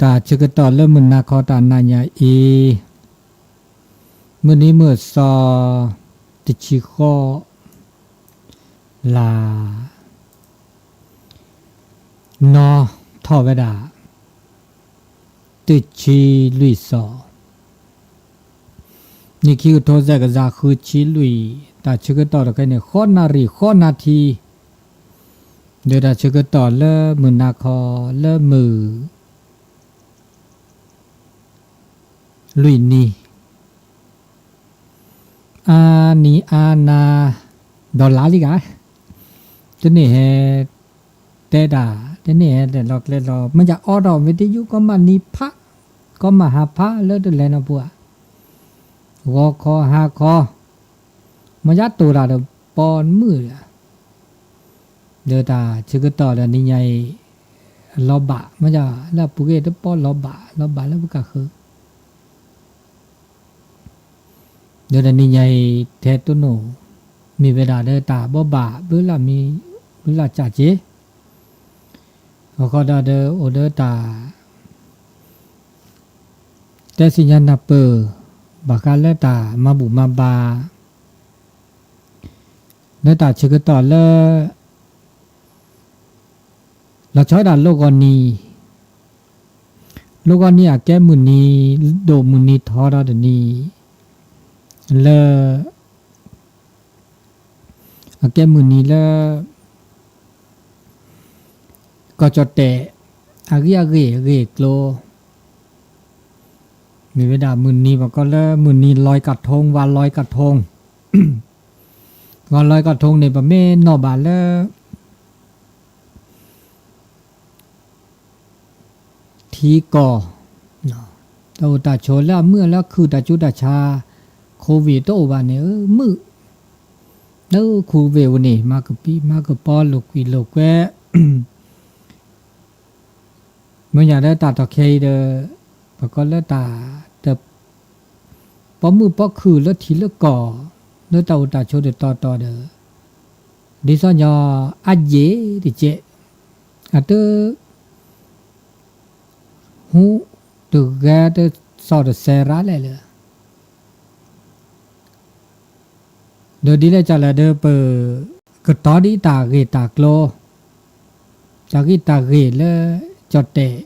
တၢ်ဆၢကတီၢ်လၢမုၢ်နၤခီတၢ်နၤညါအံၤ, မုၢ်နံၤမုၢ်စီၤ တဆံဃိး လါ နီၤထီၣ်ဝဲဒၣ် တဆံလွံၢ်စီၤ နံၣ်ခံကထိစဲးကစၢ်ဃုဆံလွံၢ်, တၢ်ဆၢကတီၢ်တခါန့ၣ် ဃိးနၣ်ရံၣ်ဃိးနၣ်ထံ, ဒီးတၢ်ဆၢကတီၢ်လၢမုၢ်နၤခီလၢမုၢ် လွံၢ်နံၤ, အါနံၤအါနၤ ဒီးလါလံဂၤ, တန့ၢ်ဟဲတဲတၢ်, တန့ၢ်ဟဲတဲလီၤကျဲလီၤ, မ့ၢ်ယအိးထီၣ်ဝံသယုကီမးနံၤဖး, ကီမးဟါဖးလၢတလဲၤနီၢ်ပူၤဧါ, ဂီၤခီဟါခီ, မ့ၢ်ယတိၢ်တၢ်ဒီးပီမုၣ်ဧါ ဒီးတၢ်ဆၢကတီၢ်ဒီးနံၤညါအံၤ လီၤဘၣ်, မ့ၢ်လၢအပူၤကွံာ်တပီလီၤဘၣ်, လီၤဘၣ်လၢပကဃု, ဒီးတနံၤညါအံၤ ထဲတိၢ်နီၣ် မ့ၢ်ဝဲဒၣ်ဒီးတၢ်ဘီဘၣ်ဘၢလၢမံၤ ဘၢလၢကၢ်က့ၤ, အဃိဒီးဒီးအိၣ်ဒီးတၢ် တဲဆူညါနၢ်ပၢၢ် ဘၣ်ဃးလၢတၢ်မၤဘူၣ်မၤဘါ လၢတၢ်ဆၢကတီၢ်လၢ လီၤဆီဒၣ်တၢ်လိၣ်ဂီၤနံၤ, လိၣ်ဂီၤနံၤအကဲမုၢ်နံၤ, ဒိၣ်မုၢ်နံၤထီဒီးတနံၤ, လၢ အကဲမုၢ်နံၤလၢ ကီၢ်ကၠီၣ်တဲၣ် အဂံၢ်အဂ့ၢ်အဂ့ၢ်အကျိၤ, မ့ၢ်ဝဲဒၣ်မုၢ်နံၤ ပကိးလၢမုၢ်နံၤ လွဲကထိ, ဝၤလွဲကထိ, ဝၤလွဲကထိန့ၣ် ပမ့ၢ်နီၣ်ဘၣ်လၢ ထံကီၢ် တၢ်အိၣ်တၢ်ဆိးလၢအမုာ်လၢခုၣ်တၢ်ကၠူတၢ်ဆါ ခိဝ့ၢ်တအိၣ်ဘၣ်န့ၣ် မုာ်, လၢခိဝ့ၢ်အိၣ်န့ၣ် မၤကပံာ်မၤကပီၤလိာ်ကွံာ်လိာ်ကွဲ, မ့ၢ်ညါလၢတၢ်တီၢ်ခဲအံၤဒီး ပကိးလၢတၢ် ပီမုၣ်ပီခုၣ်လၢထံလၢကီၢ် လၢတၢ်အိၣ်တၢ်ဆိးတတီၤတီၤဒီး ဒ်သိးညီအယ့ၢ်တကဲး အတ ဟူတဂဲၤတစီၣ်တဆဲးရၤလဲၣ်လၢ ဒီးဒ်လဲၣ်ကလဲၣ်ဒီး ပကတီၤဒ်တၢ်ဂ့ၢ်တၢ်ကျိၤ တၢ်ဂ့ၢ်တၢ်ဂ့ၢ်လၢကၠီၣ်တဲၣ်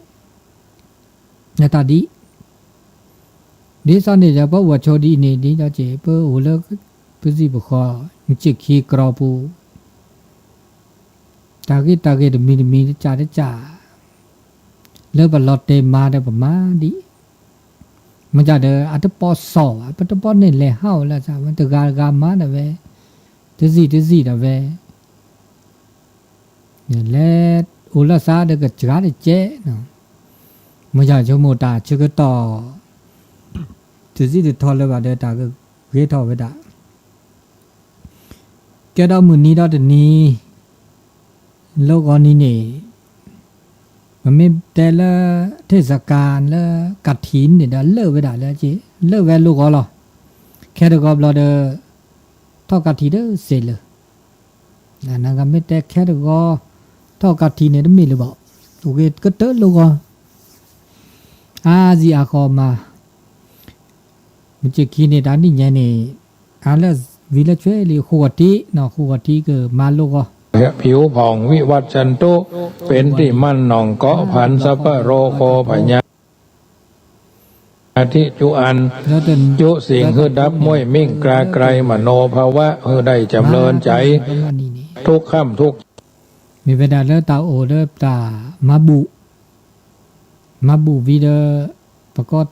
နတၢ်ဒ် ဒ်သိးန့ၣ်ဒီး ပအိၣ်ဆိးဒ်အံၤန့ၣ် ဒ်ဒီးက့ၤ ပအိၣ်လၢ ပစံၣ်ပဃီ မုၢ်ဆ့ၣ်ခံကရီပူၤ တၢ်ဂ့ၢ်တၢ်ဂ့ၢ်တမံၤတမံၤတကးတကး လၢပလီၤတဲာ်မၤဒီးပမၤဒ် မ့ၢ်ကဒီး အတပီၢ်စီၣ်ဘၣ် ပတပီၢ်န့ၢ်လဲၤဟးအိၣ်လၢ တဂၤတဂၤမၤဒၣ်ဝဲ တစံၣ်တစံၣ်ဒၣ်ဝဲ လဲၤအိၣ်လၢသးဒီးကစှၤတကဲးနီၤ, မ့ၢ်ယဆိကမိၣ်တၢ်ဆၢကတီၢ် တစံၣ်တထီလၢၤဘၣ်ဒီး တၢ်ကဂ့ၤထီၣ်ဝဲဒၣ် ကဲဒီးမုၢ်နံၤဒီးတနံၤ လိၣ်ဂီၤနံၤန့ၣ် ပမ့ၢ်တဲလၢ ထ့ၣ်စကၤလၢကၣ်ထံၣ်န့ၣ်ဒီး လၢာ်ဝဲဒၣ်လၢ လၢာ်ဝဲလိၣ်ဂီၤလီၤ. ခဲတဂီၤဘျီဒီး ထီၣ်ကၣ်ထံၣ်ဒီးစ့ၢ်လၢာ် နကမ့ၢ်တဲခဲတဂီၤ ထီၣ်ကၣ်ထံၣ်န့ၣ်တမ့ၢ်လၢၤဘၣ်, အိၣ်ဂ့ၤကတၢၢ်လိၣ်ဂီၤ အါစံးအါဃီမး, မုၢ်ဆ့ၣ်ခံန့ၣ် တၢ်နံၣ်ညါန့ၣ် အါလၢဝံၤလၢဆွဲလံ ဃိးဂီၤထံးနီၤ ဃိးဂီၤထံးကမၤလိၣ်ဂီၤ ผิวผ่อง วิวัฒน์ ชันตุ เป็นที่มั่นหน่อง เกาะพัน สัพพะโรค ภัย อาทิจุอัน จุสิ่งหื้อดับม้วยมิ่งกลาไกล มโนภาวะ หื้อได้จำเริญใจ ทุกค่ำทุก မ့ၢ်ဝဲဒၣ်လၢတၢ်အိၣ်လၢတၢ်မၤဘူၣ်, မၤဘူၣ်ဝံၤဒီး ပကီ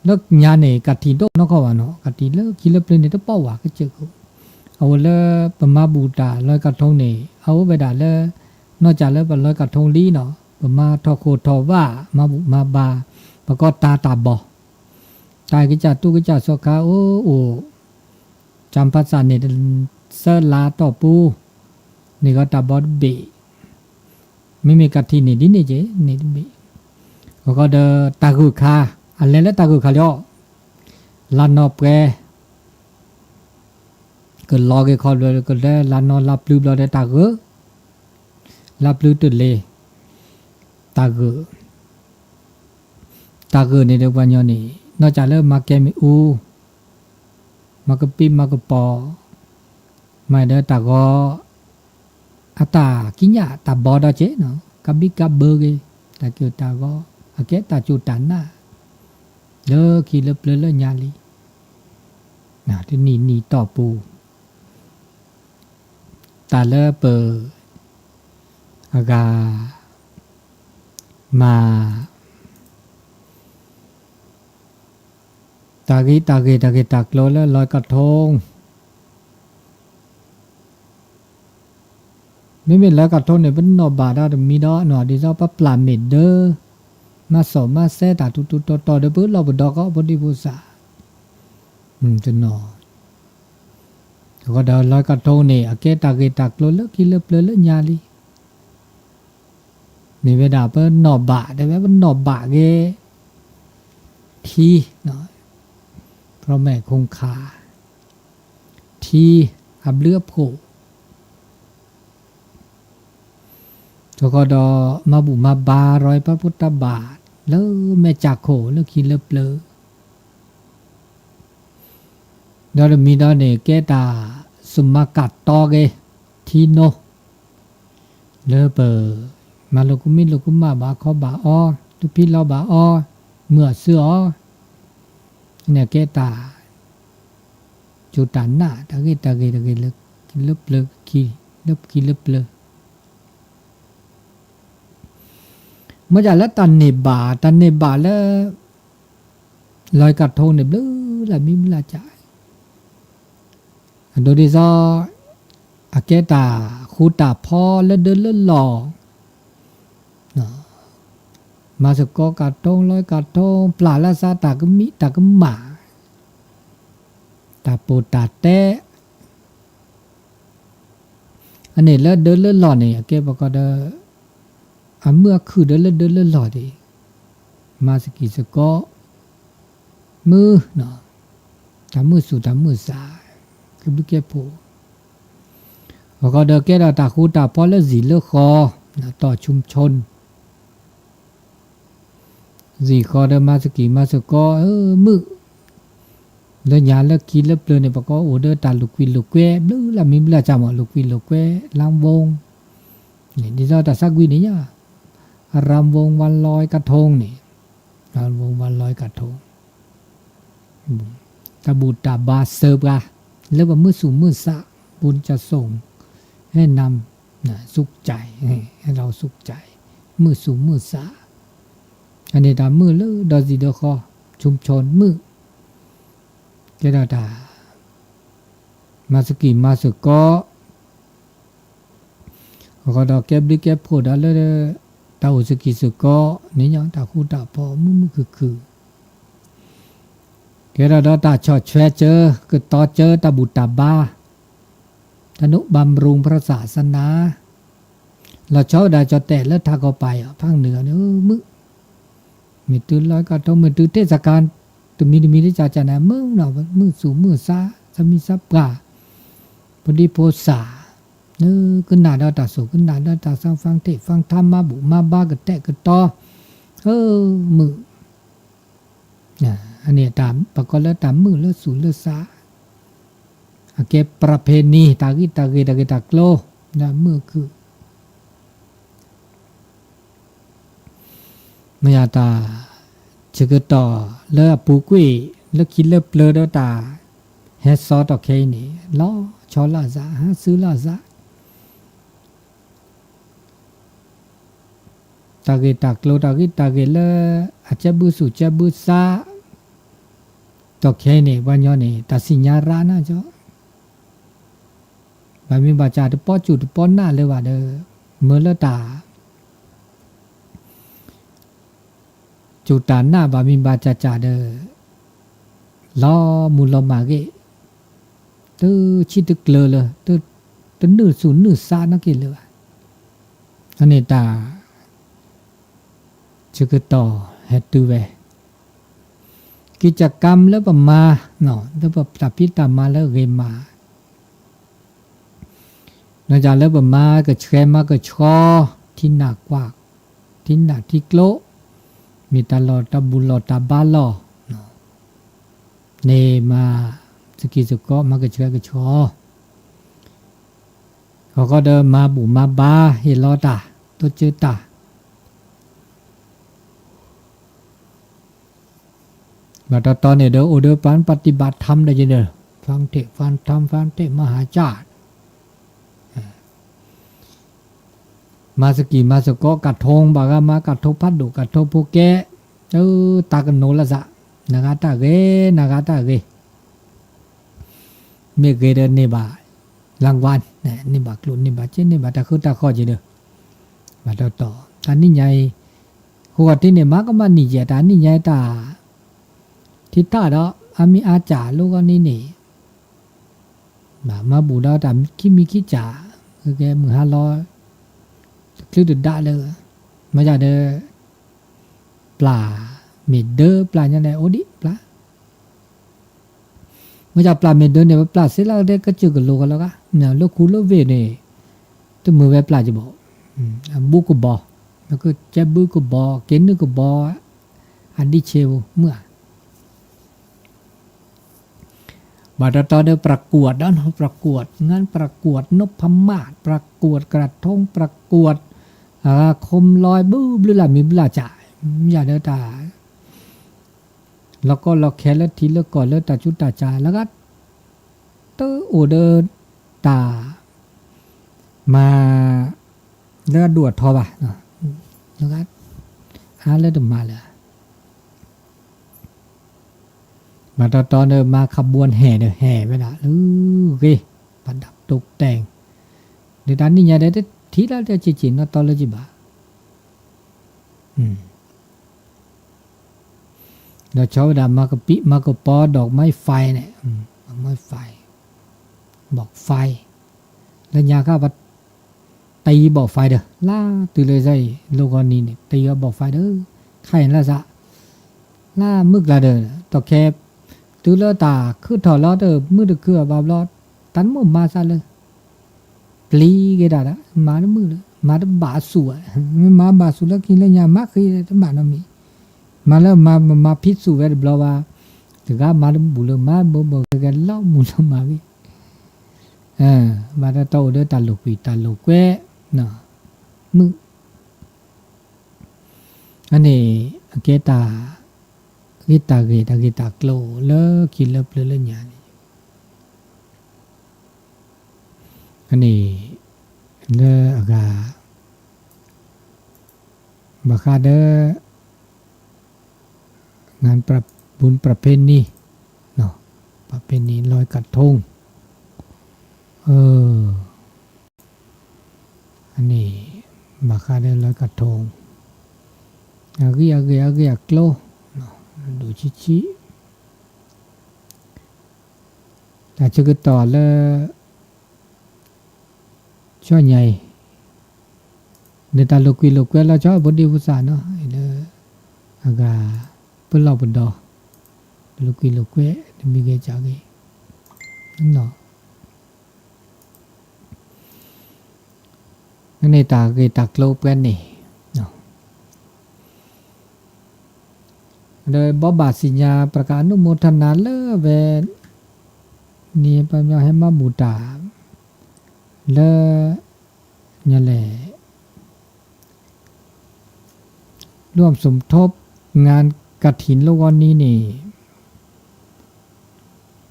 လၢညါန့ၣ် ကၣ်ထံၣ်တအိၣ်နီၢ်ကီၢ်ဘၣ်နီၤ, ကၣ်ထံၣ်လၢခံလၢပျၢၤန့ၣ် တပီၢ်ဝဲကစၢၢ်ခိၣ်, အဝဲလၢပမၤဘူၣ်တၢ်လီၤကထိန့ၣ် အအိၣ်ဝဲဒၣ်လၢ နီၢ်ကၢ်လၢပလီၤကထိလံနီၤ, ပမၤထီၣ်ခိၣ်ထီၣ်ဝၣ် မၤဘူၣ်မၤဘါ, ပကီတၢ်တၢ်ဘီၣ်, တၢ်ကစၢ်တူၢ်ကစၢ်စီၤခါအိၣ်အိၣ် ကၠၣ်ပၢၢ်သၣ်န့ၣ် သၢလါတီၢ်ပူၤ န့ၣ်ဂီၢ်တၢ်ဘီတဘ့ၣ်, မ့မ့ၢ်ကၣ်ထံၣ်န့ၣ်ဒ်န့ၣ်က့ၤ န့ၣ်တဘ့ၣ်, အဃိဒီးတၢ်ဂုၤခါ အလဲၤလၢတၢ်ဂုၤခါလီၤ, လါနီၢ်ပှဲၤ ကလီၤက့ၤခီဘျီ ကလဲၤလါနီၢ်လါပျုၤဘျီဒီးတၢ်ဂုၤ, လါပျုၤတလ့ၤ, တၢ်ဂၢၢ်, တၢ်ဂၢၢ်န့ၣ်ဒီးပှၤညီန့ၣ် နီၢ်ကၠးလၢမၤကဲမ့ၣ်အူ, မၤကပံမၤကပီၤ, မၤဒီးတၢ်ဂီၤ အတၢ်ကံးညာ်တၢ်ဘီဒီးက့နီၤ, ကးဘံကးဘၢဂ့ၤ, တၢ်ကၢၣ်တၢ်ဂီၤ, အကဲတၢ်စူၢ်တၢ်နာ် လၢခံလၢပျၢၤလၢညါလံ. တနံၣ်နံၣ်တီၢ်ပူၤ တၢ်လၢပ အဂၤ မၤ တၢ်ဂ့ၤတၢ်ဂ့ၤတၢ်ဂ့ၤတၢ်ကျိၤလၢလီၤကထိ, မ့မ့ၢ်လီၤကထိန့ၣ် ပနီၣ်ဘၣ်ဒၣ်တမံၤဒီး နီၢ်ဒ်သိးပပျၢ်မ့ၢ်ဒၢ မၤစီၣ်မၤစဲတၢ်ထူထူတီတီဒီး ပလီၢ်ပဒီကီၢ် ဖိဒံဖိသၣ် တနီၤ, အဃိဒီးလီၤကထိန့ၣ် အကဲတၢ်ဂ့ၤတၢ်ကျိၤလၢခံလၢပျၢၤလၢညါလံ. မ့ၢ်ဝဲဒၣ်ပနီၣ်ဘၣ် တဲဝဲပနီၣ်ဘၣ်က့ၤ ထံ ပြမဲာ်ခူခါ ထံ အဘျုးအဖှိၣ် အဃိဒီး မၤဘူၣ်မၤဘါ ရီၢ်ပှၤဖိတၢ်ဘၣ် လၢမဲာ်ကၠၢ်ခိၣ်လၢခံလၢပျၢၤ ဒီးတမံၤဒီးန့ၣ် ကဲတၢ်စူၢ်မၤကၢ်တီက့ၤ ထံနိ လၢပ မၤလိာ်ကမံလိာ်ကမၣ်ဘၣ်ခီဘၣ်အီၤ တဖံးလီၤဘၣ်အီၤ မုာ်အီၤစၢၤအီၤ န့ၣ်ကဲတၢ် စူၢ်တၢ်နာ် တၢ်ဂ့ၤတၢ်ဂ့ၤတၢ်ဂ့ၤလၢ လၢပျၢၤခံ လၢခံလၢပျၢၤ မ့ၢ်ဒၣ်လၢတၢ်န့ၢ်ဘၣ် တၢ်န့ၢ်ဘၣ်လၢ လီၤကထိန့ၣ် ဘျုးလၢ်မံဘျုးလၢ်ကၠၢ် အဒိဒ်သိး အကဲတၢ်ဃူတၢ်ဖိးလၢဒၢလၢလီၢ် မၤသကိးကထိ လီၤကထိ ပျၢ်လၢသးတၢ်ကမံတၢ်ကမၣ် တၢ်ပိာ်တၢ်တဲ အန့ၣ်လၢဒၢလၢလီၢ်န့ၣ် အကဲပကီးဒီး အမုာ်အခုၣ်ဒီးလၢဒၢလၢလီၢ်ဒၣ် မၤသကံၢ်သကိး မုာ် တၢ်မုာ်သူၣ်တၢ်မုာ်သး ကဘျုးကဲဖှိၣ် အဃိဒီးကဲဒီးတၢ်ဃူတၢ်ဖိးလၢစံၣ်လၢဃီ တီၢ်ဆူၣ်ဆူၣ် စံၣ်ဃီဒီးမၤသကံၢ်မၤသကိး မုာ် လၢညါလၢခံလၢပျၢၤန့ၣ် ပကအိၣ်ဒီးတၢ်လိာ်ကွံာ်လိာ်ကွဲ ဘျုးလၢ်မံဘျုးလၢ်ကၠၢ်မး လိာ်ကွံာ်လိာ်ကွဲ လမ်းဝုန်း န့ၣ် ဒ်သိးတၢ်သးကွံာ်န့ၣ်ညါ အရမ်းဝုန်းဝါလီကထိန့ၣ် ရမ်းဝုန်းဝါလီကထိ တၢ်ဘူၣ်တၢ်ဘါစၢၤပှၤ လၢပမုာ်သူၣ်မုာ်သး บุญจะส่งให้นำ สุขใจ ให้เราสุขใจ မုာ်သူၣ်မုာ်သး အန့ၣ်တၢ်မုာ်လၢဒီးစံၣ်ဒီးဃီ ဆူၣ်ဆူၣ်မုာ် ကဲဒီးတၢ် မၤသကံၢ်မၤသကိး အဃိဒီးကဲဘျုးကဲဖှိၣ်ဒီးလၢ တၢ်အိၣ်သကံၢ်သကိး န့ၣ်ညီတၢ်ဃူတၢ်ဖိးမုာ်မုာ်ခုၣ်ခုၣ် ကဲဒီးဒီးတၢ်ဆီၣ်ထွဲစၢၤ ကတီၤစၢၤတၢ်ဘူၣ်တၢ်ဘါ တၢ်နုာ်ဘၣ်မရူး พระศาสนา လီၤဆီဝဲဒၣ်ကၠီၣ်တဲာ်လၢထးကီၢ်ပၤယီၤ ဖးနုာ်န့ၣ် မုာ် မ့ၢ်တုၤလီၤကထိ မ့ၢ်တုၤเทศกาล တမံၤတမံၤလၢကၠၢ်ကၠၢ်န့ၣ် မုာ်နီၤ မုာ်သူၣ်မုာ်သး သးမံသးပှၢ် ဖိဒံဖိသၣ် ကနၣ်ဒီးတၢ်ဆိၣ် ကနၣ်ဒီးတၢ်သး ฟังเทศน์ ฟังธรรม မၤဘူၣ်မၤဘါ ကတဲာ်ကတီၤ မုာ် အန့ၣ်တၢ် ပကိးလၢတၢ်မုာ်လၢသူၣ်လၢသး အကဲประเพณี တၢ်ဂံၢ်တၢ်ဂ့ၤ တၢ်ဂ့ၢ်တၢ်ကျိၤ မုာ်ခုၣ် မ့ၢ်ယတၢ် ဆၢကတီၢ်လၢအပူၤကွံာ် လၢခံလၢပျၢၤဒီးတၢ်ဟဲစိာ်ထီၣ်ခဲအံၤန့ၣ် လီၤဆီလိာ်သး ဟးစုလိာ်သး တၢ်ဂ့ၢ်တၢ်ကျိၤ တၢ်ဂံၢ်တၢ်ဂ့ၤလၢ အကဲဘုသူၣ်ကဲဘုသး ထီၣ်ခဲအံၤန့ၣ် ပှၤညီန့ၣ် တၢ်သ့ၣ်ညါရၣ်နၢ်ကၠီ ဘၣ်မ့ၢ်ဘၣ်စၢ်တပီၢ်စူၢ်တပီၢ်နာ်လၢၤဘၣ်ဒီး မၢလၢတၢ် စူၢ်တၢ်နာ်ဘၣ်မ့ၢ်ဘၣ်စၢ်စၢ်ဒီး လီၤမုၢ်လီၤမၢ်ဂ့ၤ တဆံးတကျၢၤလၢၤ တနုာ်သူၣ်နုာ်သးနီတက့ၢ်လၢၤဘၣ်. အန့ၣ်တၢ် ဆၢကတီၢ်ဟဲတုၤဝဲ กิจกรรม လၢပမၤ လၢပတၢ်ဖံးတၢ်မၤလၢအဂ့ၤမး နီၢ်ကၠၢ်လၢပမၤကဆှဲမၤကဆှီ ထံနၢ်ကွၢ် ထံနးထံကျိ, မ့ၢ်တၢ်လီၢ်တၢ်ဘူၣ်လီၢ်တၢ်ဘါလီၢ်, န့ၣ်မၤစကံၢ်စကီး မၤကဆှဲကဆှီ, ဂီၤခီဒီးမၤဘူၣ်မၤဘါ ဟ့ၣ်လီၤတၢ် တိစၢတၢ် ဘၣ်တီတီန့ၣ်ဒီး အိၣ်ဒီးပှၤပတံၢ်ဘၣ်ထၢမ်ဒီးယၤဒီး ဖၣ်ထ့ၣ် ဖၣ်ထၢမ် ဖၣ်ထ့ၣ် မၤဟးကၢ် မၤစကံၢ်မၤစကီး ကထိဘၣ်ဂၤမၤ ကထိဖးဒိၣ် ကထိဖိကဲ, တၢ်ကနိးလၢစး, နဂၤတၢ်ဂ့ၤ နဂၤတၢ်ဂ့ၤ, မ့ၢ်ဂ့ၤဒီးန့ၢ်ဘၣ် လၣ်ကွၢ်, န့ၢ်ဘၣ်ကျိၣ်န့ၢ်ဘၣ်စ့ န့ၢ်ဘၣ်တၢ်ဃုတၢ်ဃီၣ်က့ၤဒီး, ဘၣ်တီတီ တၢ်နံၣ်ညါအံၤ, ဃိဂီၤထံန့ၣ် မၤကမၣ်နံၣ်ယဲၢ် တၢ်နံၣ်ညါအံၤတၢ် ထံထၣ်ဒီး အါမံၤအါစၢ်လိဂီၢ်နံၤန့ၣ် ဘၣ်မၤဘူၣ်ဒီးတၢ်ခံမံၤခံစၢ်, ကဲမုၢ်ဟါလီၤ တချုးတဒါလၢ, မ့ၢ်ယၤဒီး ပျၢ်မ့ၢ်ဒၢပျၢ်ညါန့ၣ် အိၣ်ဒံးပျၢ်, မ့ၢ်ယၤပျၢ်မ့ၢ်ဒၢန့ၣ် ပပျၢ်စ့လၢကစၢၢ်ကလိၤကလီၤဂၤ, လၢခူလၢဝ့ၢ်န့ၣ် တမုာ်ဝဲပျၢ်ကဘီ, အဘုကဘီ, ကဲဘုကဘီ က့နုာ်ကဘီ အဒံးဆ့ပူၤ မုာ်ဧါ ဘၣ်တီတီဒီး ประกวดဒီး ประกวด งานประกวดนพมาศ ประกวดกระทง ประกวด โคมลอย ဘုဘျုးလၢ်မံၤဘျုးလၢ်စၢ်, မ့ၢ်ယၤဒီးတၢ် လီၤကီလီၤခဲလၢထံလၢကီၢ်လၢတၢ်ဆူးတၢ်ဆါ လၢဂၤ တအိၣ်ဒီးတၢ် မၤ လၢအဒိၣ်အထီဘၣ်, လၢဂၤ အါလၢတမၤလၢၤ ဘၣ်တီတီဒီး မၤ ขบวนแห่ ဒီး ဟဲဝဲဒၣ်လၢဂ့ၤ ประดับตกแต่ง ဒီးတၢ်နံၣ်ညါဒီး တထံၣ်လၢတၢ်ဆံးဆံးနီၢ်တီလၢကဘၣ် ဒီးဆီဝဲဒၣ် မၤကပံ မၤကပီ ดอกไม้ไฟ န့ၣ် ดอกไม้ไฟ บอกไฟ လၢညါခါပှၤ တယံၤ บอกไฟ ဒီး လါတုၤလၢယအံၤ လိဂီၢ်နံၤန့ၣ် တယံၤ บอกไฟ ဒီး ခဲအံၤလၢစး လါမုၢ်ကျါဒီး တီခဲ တုၤလၢတၢ်ခုၣ်ထီၣ်လီၤတမုၢ်တခုၣ်အဘၣ်ဘျီ တၢ်တမုာ်မၤစးလၢ ပျံၤက့ၤတၢ်ဒီး မၤတမုာ်လၢ မၤတဘၣ်ဆူၣ်ဝဲ မ့ၢ်မၤဘၣ်ဆူၣ်လၢခံလၢညါ မၤဃံတဘၣ်နီတမံၤ မၤလၢမၤမၤဖံးဆူၣ်ဝဲတဘျီဘၣ် တဂၤမၤတဘူၣ်လၢမၤဘၣ်ဘၣ်ကဲကဲလီၤမုၢ်လီၤမၤဝံၤ ဘၣ်တၢ်တီအိၣ်ဒီးတၢ်လိာ်ကွံာ်တၢ်လိာ်ကွဲ မုၢ် အန့ၣ် အကဲတၢ် ဂ့ၢ်တၢ်ဂ့ၢ် တၢ်ဂ့ၢ်တၢ်ကျိၤလၢခံလၢပျၢၤလၢညါန့ၣ် အန့ၣ် လၢအဂၤ ဘၣ်ဃးဒီး งานประ บุญประเพณี ประเพณีลอยกระทง အန့ၣ် ဘၣ်ဃးဒီးလၢကထိ အဂ့ၢ်အဂ့ၢ်အဂ့ၢ်အကျိၤ ဒိၣ်ဆံးဆံး တၢ်ဆၢကတီၢ်လၢ ကၠီညါအံၤ ဒီးတၢ်လိာ်ကွံာ်လိာ်ကွဲလၢကၠီဖိဒံဖိသၣ်နီၤ လၢ အဂၤ ပလီၢ်ပဒီ တၢ်လိာ်ကွံာ်လိာ်ကွဲ တမံၤဂ့ၤကၢ်ဂ့ၤ နီၤ န့ၣ်တၢ်ဂ့ၢ်တၢ်ကျိၤပှဲၤန့ၣ် ဒီးဘီဘၣ်စံးညါ ပှၤကအနုမိထနၤလၢအဝဲ န့ၣ်ပှၤကညီဟဲမၤဘူၣ်တၢ် လၢ ညါလဲၣ် ร่วมสมทบงานกฐินလိဂီၢ်နံၤန့ၣ်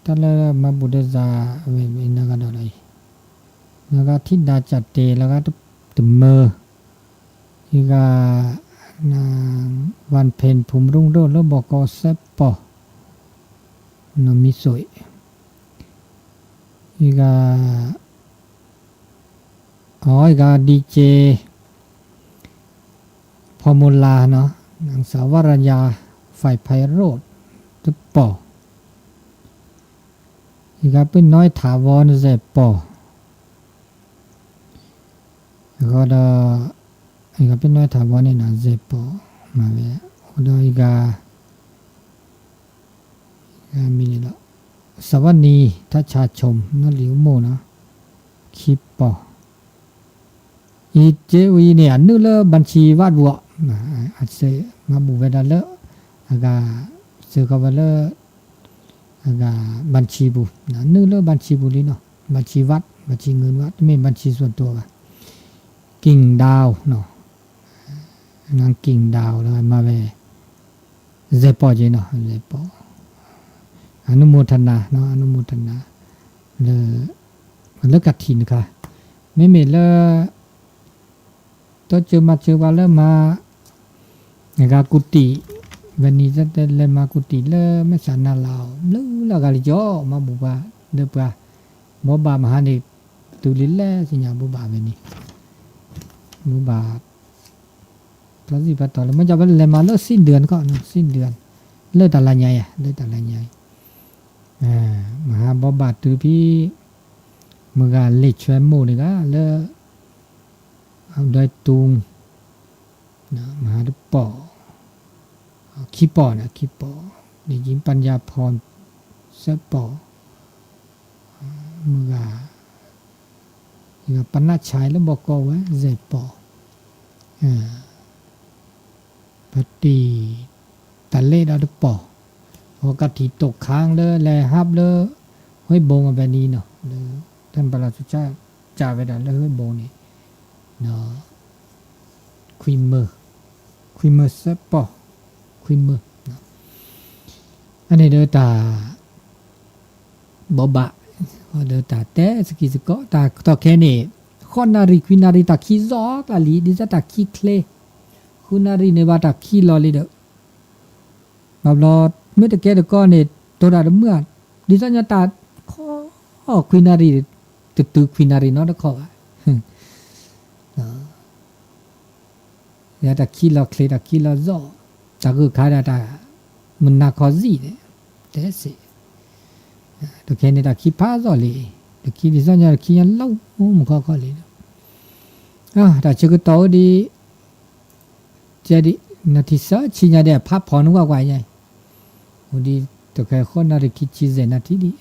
တၢ်လၢမၤဘူၣ်ဒီးစၢ် အဝဲနဂၤဒီးလီၤအံၤ နဂၤထံဒါကၠးတ့ၢ် လၢဂၤတမၢ အံၤဂၤ วันเพ็ญ ภูมิรุ่งโรจน์ လၢဘီကီးစဲပီၤ နီၢ်မံစိး အံၤဂၤ အံၤဂၤ DJ ဖီမူလာနီၤ นางสาววรัญญา ฝ่ายไพโรจน์ တပီၤ အံၤဂၤ ป้าน้อย ถาวร စဲပီၤ အဃိဒီး အံၤဂၤ ป้าน้อย ถาวร န့ၣ်နီၤ စဲပီၤ မၤဝဲ အဃိဒီးအံၤဂၤ မံၤန့ၣ်လီၤ สวนี ทัชชาชม နီၢ်လံၤအိၣ်မိၢ်နီၤ ခံပီၤ အံၤက့ဝံၤန့ၣ် အနုာ်လၢ บัญชีวัดပူၤအီၤ အစၢမၤဘူၣ်ဝဲဒၣ်လၢ အဂၤ စၢဃီၤဝဲလၢ အဂၤ ဘၣ်ဆံပူၤ, နုာ်လၢဘၣ်ဆံပူၤလံနီၤ, ဘၣ်ဆံဝး ဘၣ်ဆံငိုဝး တမ့ၢ်ဘၣ်ဆံစွၣ်တိၤဘၣ်, က့ၣ်ဒၣ်နီၤ, က့ၣ်ဒၣ်လၢမၤဝဲ စဲးပီၣ်က့နီၤ, စဲးပီၣ်, အနုမောทนา, အနုမောทนา လၢ လၢကထံၣ်နခါ, မ့မ့ၢ်လၢ တိစၢၤမၤစၢၤပှၤလၢမၤ အဂၤကူၣ်တံၣ်, ဝဲန့ၣ် လဲၤမၤကူၣ်တံၣ်လၢမဲာ်ဆှးနါလၢ် ဘျုးလၢအဂၤလံကီ မၤဘူၣ်ပှၤ ဒီးပှၤ ဘီဘၣ်မဟါန့ၣ် တုၤလံလဲၣ်သ့ၣ်ညါ ဘီဘၣ်ဝဲန့ၣ်, ဘီဘၣ် ဖျါစံၣ်ဖျါတီၤလၢ မ့ၢ်ကီဝဲလဲၤမၤလၢ စံၣ်ဒၢၣ်တခီ, စံၣ်ဒၢၣ် လၢတၢ်လၢညါအံၤ, လၢတၢ်လၢညါအံၤ, မဟါဘီဘၣ်တုၤဖဲ မုၢ်ဂၤလ့ၣ်ဆွဲမိၢ်န့ၣ်ဂၤလၢ ဒွဲတူ မဟါတပီၢ်, ခံပီၢ်န့ၣ် ခံပီၢ်, န့ၣ်ကံပၣ်ယၣ်ဖီၣ် သၢပီၢ်, မုၢ်ဂၤ ပနၢ်ဆါလၢဘီကီဝဲ စဲးပီၢ်, ပတံၢ် တၢ်လဲၣ်ဒီးတပီၢ်, အကထံၣ်တိာ်ခါလၢလဲၤဟးလၢ ဟွ့ဘိအဝဲန့ၣ်နီၤ, လၢ တၢ်ပလီၢ်စူၤ ကၢ်ဝဲဒၣ်လၢဟွ့ဘိန့ၣ် ခွံမၢ, ခွံမၢသၢပီၢ်, ခွံမၢ, အန့ၣ်ဒီးတၢ် ဘီဘၣ်, ဒီးတၢ်တဲစကံးစကီး တၢ်ကတီၢ်ခဲန့ၣ် ဃိးနၣ်ရံၣ်ခွံနၣ်ရံၣ် တၢ်ခံးစီၤကျါလံ, ဒ်သိးတၢ်ခံးချ့, ဃုနၣ်ရံၣ်န့ၣ်ဘၣ်တၢ်ခံးလီၤလံဒီး ဘၣ်ဘျီ မ့ၢ်တကဲတကီန့ၣ် တိၢ်တၢ်တမုာ်, ဒ်သိးညီတၢ်ခီ ခွံနၣ်ရံၣ်, တတုၤခွံနၣ်ရံၣ်နီတခီဘၣ်, တၢ်ခံးလီၤချ့ တၢ်ခံးလီၤစီၤ, တၢ်ဂုာ်ခါဒၣ်တၢ် မုၢ်နၤခီစံၣ်န့ၣ်, တဲစ့ၢ်, တခဲန့ၣ်တၢ်ခံးဖးစီၤလံ, တၢ်ခံးဒ်သိးညီတၢ်ခံးညါလီၤမုၢ်ခီခီလံ, တၢ်ဆၢကတီၢ်အိၣ်ဒံး ကဲဒံး နၢ်ထံဆၢဆံညါဒဲး ဖးဖီၣ်နုာ်ကွၢ်ကွၢ်ညါ, အိၣ်ဒံး တခဲဃိးနၣ်ရံၣ်ခံဆံယဲၢ်နၣ်ထံဒံး,